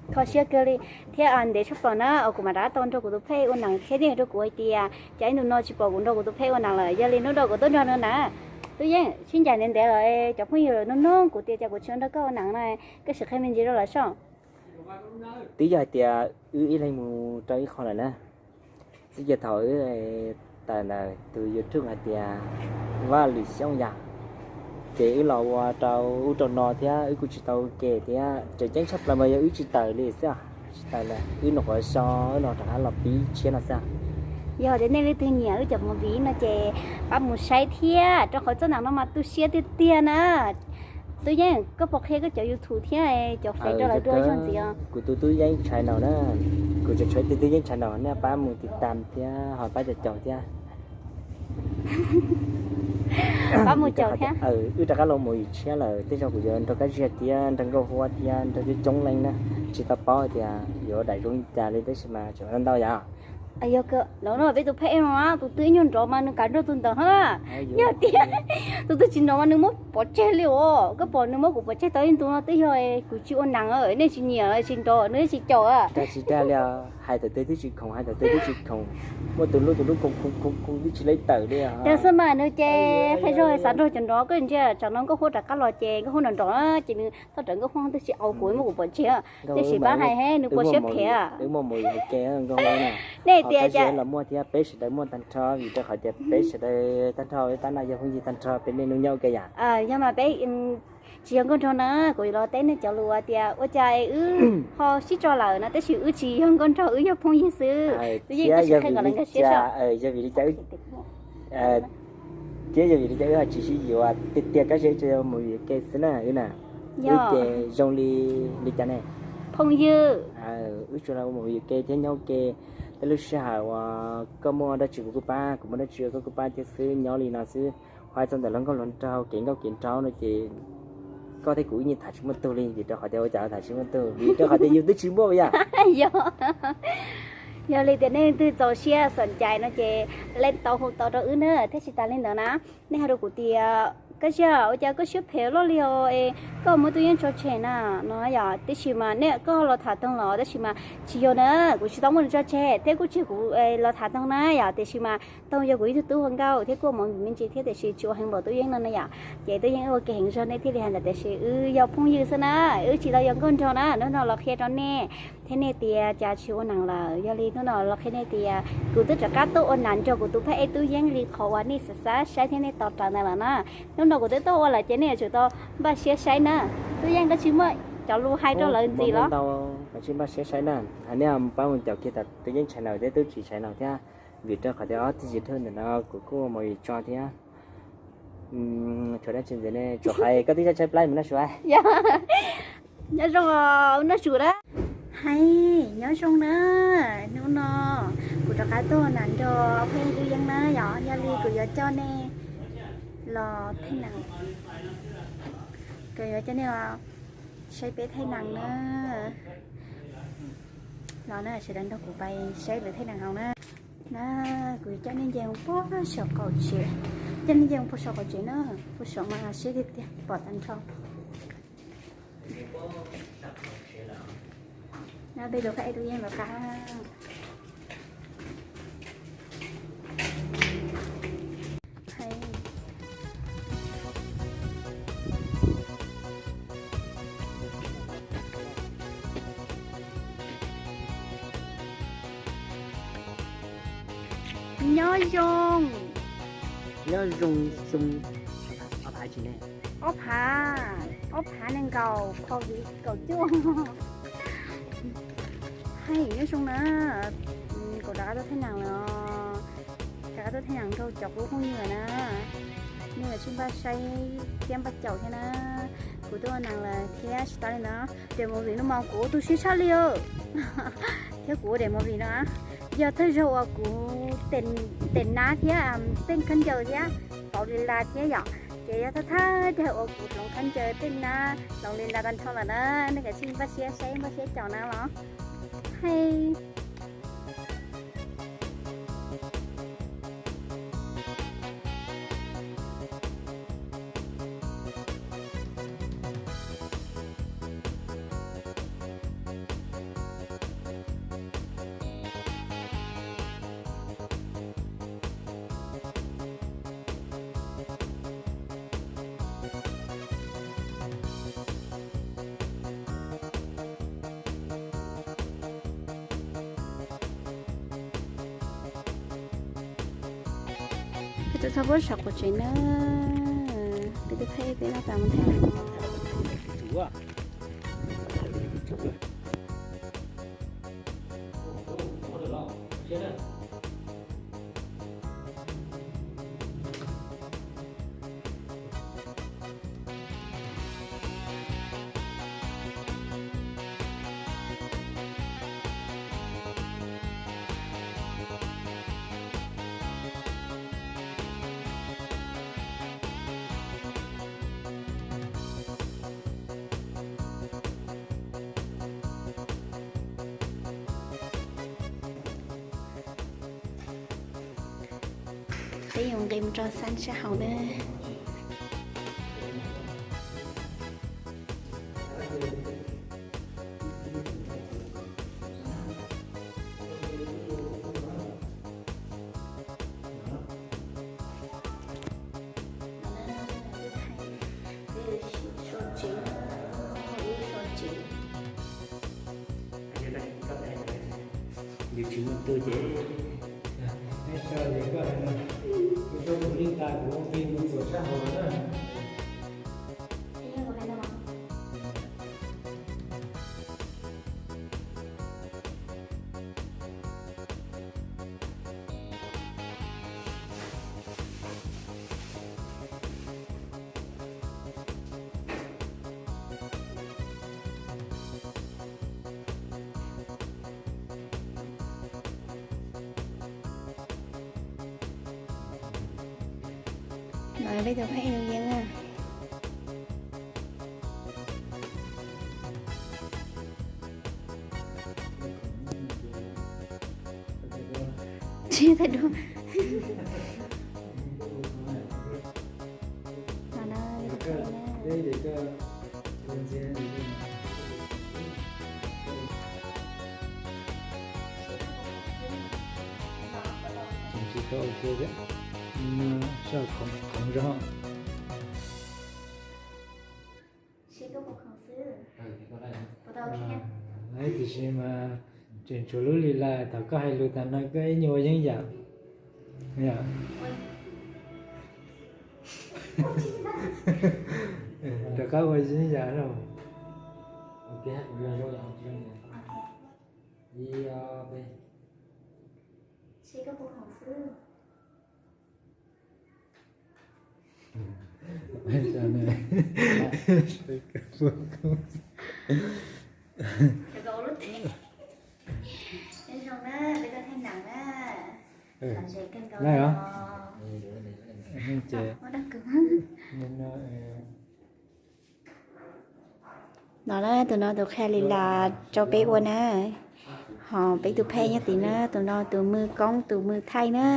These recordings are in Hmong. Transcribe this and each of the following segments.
Kho siab kawg li thiab ntev tshaj plaws na uas kuv mam rov qab tau nrog kuv tus phej ua nees thiab nej rau kuv hais tias cas ib ntus no tsis pom kuv nrog kuv tus phej ua nees lawm, yog li hnub no kuv tuaj nrog nws na. Tub Yeeb, sib ncaim ntev ntev lawm, cov phooj ywg nug nug kuv tias cas kuv tsis nrog koj ua nees na, koj sim qhia me ntsis rau lawv saib. Twb yog hais tias wb ib leeg mus rau ib qho lawm na, txij kiag thaum wb tawm ntawm tus YouTube hais tias Vaj Lwm Xyooj yom, ces wb los ua rau ub rau no thiab wb kuj tsis tau ua ke thiab. Tseem ceeb tshaj plaws mas yog wb tsis tawm li xwb, tsis tawm lawm wb nyuam qhuav so wb los rov qab los pib tshiab no xwb. Yog tias nej leej twg nyiam wb cov movie no ces pab mus saib thiab, rau qhov txoj nees no mas tu siab tiag tiag na. Tub Yeeb, koj puas qhia koj cov YouTube thiab cov Face rau lawv dua ib zaug ntxiv os? Kuv tus Tub Yeeb channel na, kuv tseem tshuav ib tug Tub Yeeb channel, nej pab mus tiv tam thiab ho pab caum caum thiab. Pab mus caum thiab. Wb rov qab los mus yim tshiab lawm, tej zaum kuv yuav nrog Kab Ziag thiab nrog Nkauj Huab thiab nrog coob coob leej na, tsis tau paub hais tias yuav daim zoo li cas li tab sis mas tseem ua ntau yom. Yog lawv no peb tus phej no tus twg ib nyuag nrov mas nws kav nrog tus ntawd na. Yog tias tus twg tsis nrov mas nws muab pov tseg li os. Koj pom nws muab kuv pov tseg tau ib ntus no twb yog kuv tsis ua nees, nej tsis nyiam tsis nrov nws tsis caum. Dag tsis dag li, hais thaum twg twb tsis khoom, hais thaum twg twb tsis khoom, muaj tus lub tus lub khoom khoom khoom khoom twb tsis laib tawm li. Yog xwb mas nws ces qhia zog xav nrog cov nrov, koj ntsia tsam no Nkauj Huab rov qab los ces Nkauj Huab nrov nrov ces nws toj rawv Nkauj Huab twb tsis au kuv muab kuv pov tseg. Tiam sis pab hais he nws puas siab phem. Nej tias los muaj thiab peb sawv daws muaj tag nrho vim rau qhov tias peb sawv daws tag nrho tab no yog phooj ywg tag nrho peb niaj hnub nyob ua ke yam. Yog mas peb tsis yog nkauj nraug na, kuv los teb nej cov lus tias ua cas wb ho sib tso lawm no tab sis wb tsis yog nkauj nraug, wb yog phooj ywg xwb. Wb yeej ib tug qhia kom lawv nkag siab. Yog vim li cas, thiab yog vim li cas wb ho tsis sib yuav tiag tiag, Kab Ziag tsuas yog mus yuav ke xwb na wb na. Wb ces zoo li, li cas ne? Phooj ywg. Wb tsuas los mus yuav ke thiab nyob ua ke. Tej lub sij hawm uas koj muaj dab tsi kuv kuj pab, kuv muaj dab tsi koj kuj pab thiab xwb, nyob li no xwb. Ho hais txog ntawm hluas nkauj hluas nraug, kev nkauj kev nraug no ces koj thiab kuv wb yeej tham tsis muaj tug li, vim rau qhov tias ua cas tham tsis muaj tug, vim rau qhov tias yus twb tsis muaj yom. Yog, yog li tias nej leej twg txaus siab xom cai no ces leej tau hu tau rau wb na, thiab tsis tas li ntawd na, nej hais rau kuv tias Kab Ziag, ua cas koj siab phem loj li os, koj muab Tub Yeeb tso tseg na no yom. Tiam sis mas nej, koj los tham Toog los tab sis mas tsis yog na, kuv tsis tau muab nws tso tseg thiab kuj tsis yog kuv los tham Toog na yom, tiam sis mas Toog yog kuv ib tug tub hluas nkauj thiab kuj ua movie me ntsis thiab tiam sis tsis ua heev npaum Tub Yeeb no na yom. Ces Tub Yeeb ua ke heev zog nej thiaj li hais ntawd tiam sis wb yog phooj ywg xwb na, wb tsis tau yog nkauj nraug na. Hnub no los qhia rau nej thiab nej tias cas tsis ua neeg lawm, yog li hnub no los qhia nej tias kuv twb rov qab tuaj ua neeg nrog kuv tus phab ej Tub Yeeb li qhov uas nej xav xav saib thiab nej tos rawv ntawd lawm na. Hnub no kuv twb tuaj ua lawm ces nej yuav tsum tau npaj siab saib na. Tub Yeeb, koj tsis muaj cov lus hais rau lawv ntxiv los? Koj tsis npaj siab saib na, hais nej pab mus caum kiag tom Tub Yeeb channel thiab Tub Tsim channel thiab, vim rau qhov tias ob tug YouTube ntawm no kuv kuj ua movie tso thiab. Tshuav dab tsi ntxiv ne, tshuav qhov koj twb tshaib tshaib plab mus noj su. Nyob zoo, noj su na. Hais nyob zoo na, hnub no kuv rov qab tuaj nram nrog phooj ywg Tub Yeeb na yom, yog li kuv yuav coj nej los thaij nees, kuv yuav coj nej los saib peb thaij nees na. Los na, sawv daws nrog kuv pais saib lawv thaij nees haus na. Na, kuv yuav coj nej nce mus puag saum qaum tsev, coj nej nce mus puag saum qaum tsev na, puag saum mas siab tiag tiag pom tag nrho. Na, peb tus phab ej Tub Yeeb lawv qab. Nyob zoo. Nyob zoo zoo. Ob phav tsis ne? Ob phav, ob phav nees nkaum, covid kaum cuaj. Hais nyob zoo na, kuv rov qab tuaj thaij nees lawm, rov qab tuaj thaij nees nrog cov phooj ywg na. Nej yuav tsum npaj saib thiab npaj caum thiab na. Kuv tuaj ua nees lawm thiab tsis tas li ntawd, daim movie no mas kuv ua tu siab tshaj li thiab kuv ua daim movie no yog thawj zaug uas kuv tes nab thiab pej khaub ncaws thiab tau li las thiab yom. Ces yog thawj thawj zaug uas kuv hloov khaub ncaws tej nab hloov li las tag nrho lawm na. Nej kav tsij npaj siab saib npaj siab caum na los. Hais Txhob pub saum qaum tsev na. Peb tus phej peb laj tas mus theem. Peb yuav nqis mus rau xab sab hauv na. Yus tsis muaj tus ces, neb so ces koj hais no, kuv tso kuv link tas kuv ua ke mus txuas sab hauv na. No peb tus phej tus yeeb na. Tsis thaij dua. No na, peb tus phej na. Tseem tsis tau ua kiag thiab. Sab khoov khoov zog. Tiam sis mas tseem tshuav lub li lais thaum koj hais lus tas no koj ib nyuag ua yeeb yam. Rov qab ua yeeb yam na. Zoo na, peb tuaj thaij nam na. Lom zem kawg nkaus na. Ces no na, tus no tus qhia li las rau peb ua na. Ho peb tus phej nyob tid na, tus no tus mws koob tus mws thaij na.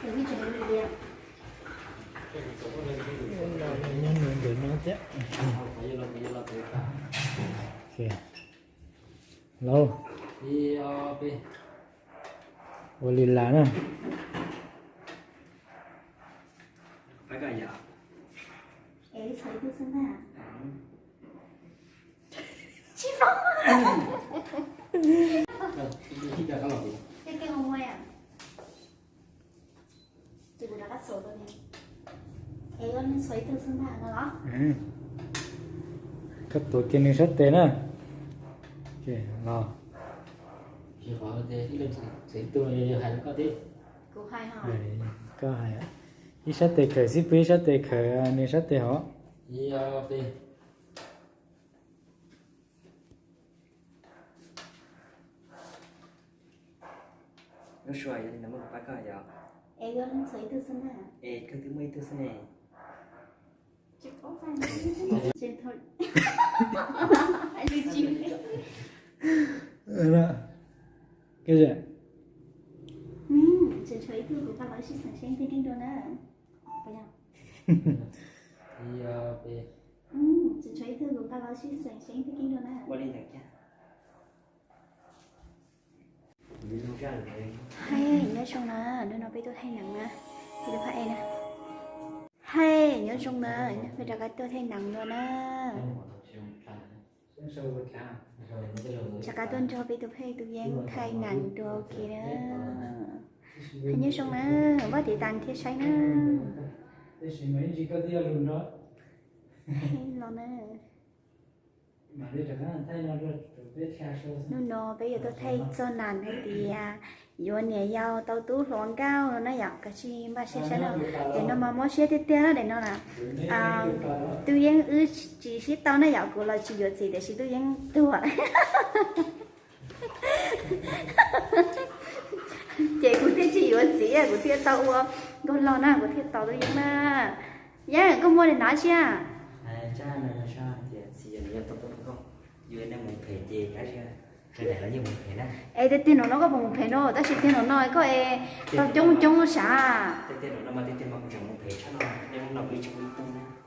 Nyob ntawm no thiab. Lauj, ua li las na. Koj tuav kiag nws sab tes na. Los. Koj hais, ib sab tes khawm xib pwg, ib sab tes khawm nws sab tes hov. Lub sua yog li no muab kuv pab koj yog? Es koj twb muaj ib tug xwb ne. Koj, tseem tshuav ib tug kuv nqa los sib xeem seb twg keej dua na. Hais nyob zoo na, hnub no peb tuaj thaij nam na, peb tuaj phaj ej na. Hais nyob zoo na, peb rov qab tuaj thaij nam dua na. Rov qab tuaj nrog peb tus phej tus yeeb thaij nam dua ua ke na. Nyob zoo na, pab tiv tas thiab saib na. Los na. Hnub no peb yuav tuaj thaij txog nas hais tias yuav niam yau tau tub hluas nkauj no na yom, kav tsij npaj siab saib na. Daim no mas mob siab tiag tiag na, daim no na. Tub Yeeb wb tsis sib tau na yom, kuv los tsis yuav txiv tiam sis Tub Yeeb tuag. Ces kuv thiaj tsis yuav txiv, kuv thiaj tau ua nkauj laug na, kuv thiaj tau Tub Yeeb na. Yeeb, koj muaj li nav tsi a? Es tiag tiag no no koj puas mus phem no, tab sis tiag no no koj es tau coob coob sav.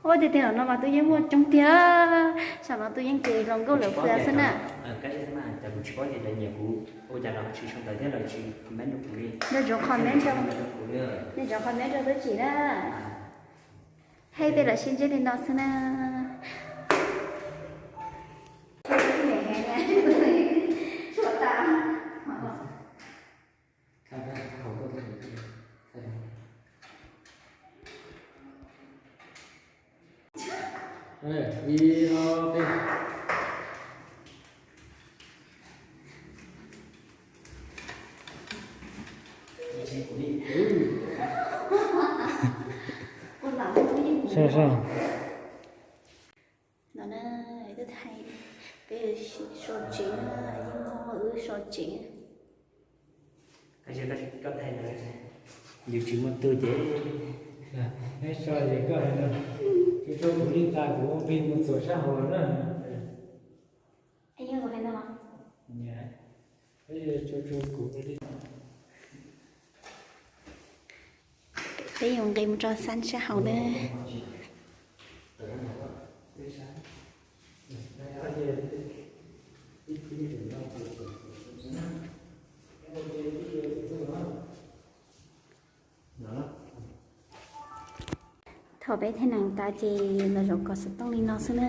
Ua tiag tiag no no mas Tub Yeeb muaj coob tiag. Saum no Tub Yeeb ces hluas nkauj lawm fwj xwb na. Nco ntsoov comment rau, nco ntsoov comment rau Tub Tsim na. Hais tej lus sib ntsib li no xwb na. Ib, ob, peb. Sab sab. No na, twb thaij peb sau tsev na, yeej muab wb sau tsev. Yus tsis muaj tug ces, neb sau ces koj hais no, tsuas tsuas kuv li tas kuv ua plig mus txuas sab hauv na. Peb yuav nqis mus rau xab sab hauv na. Thaum peb thaij nees tas ces los zaum kos xov tooj li no xwb na.